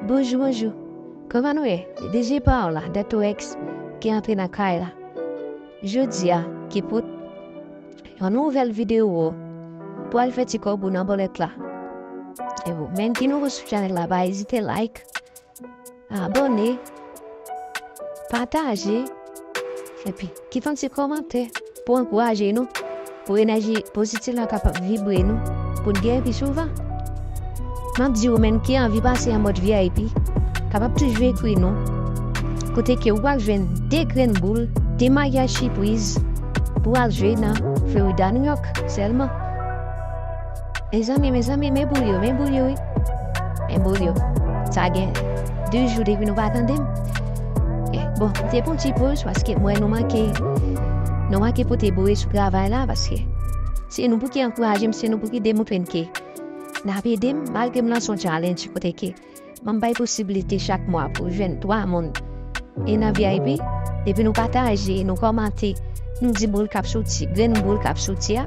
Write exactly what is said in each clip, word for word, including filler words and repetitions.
Bonjou, bonjou. Kòman nou ye? D J Paola, Datorex, ki antre nan kay la. Jodi a, ki pou yon nouvèl videyo, pou al fè ti kòb ou nan bòlèt la. E ou menm ki nouvo sou chanèl la, pa ezite like, abòne, pataje, epi kite yon ti kòmantè pou ankouraje nou, pou enèji pozitif la kapab vibre nou, pou n gen pi souvan. M ap di ou menm ki anvi pase an mòd V I P, kapab toujou ekri nou. Kote ke ou pral jwenn de grenn boul, de maryaj sipriz pou al jwe nan Florida, New York sèlman. Mezanmi, mezanmi, men boul yo, men boul yo, wi. Men boul yo. Sa gen de jou depi nou pa tande m. Eh, bon, m te pran ti poz paske m wè nou manke, nou manke pote bouye sou travay la, paske se nou pou ki ankouraje m, se nou pou ki demontre m ke n ap ede m, malgre m lanse yon challenge kote ke m ap bay posiblite chak mwa pou jwenn twa moun. E nan V I P, depi nou pataje, nou kòmante, nou di boul k ap soti, grenn boul k ap soti a,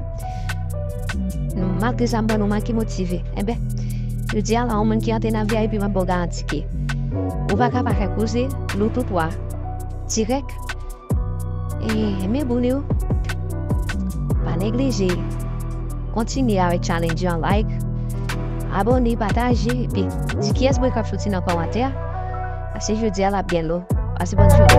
nou, malgre sa, m wè nou manke motive. Enben, jodi a la, yon moun ki antre nan V I P, m ap ba w garanti ke ou pa ka pa fè koze, lou tout wa, dirèk. E, men boul yo, pa neglije kontinye avèk challenge an, like, abòne, pataje, epi di kiyès boul k ap soti nan kòmantè a. Paske jodi a l ap gen lou. Pase bòn jounen.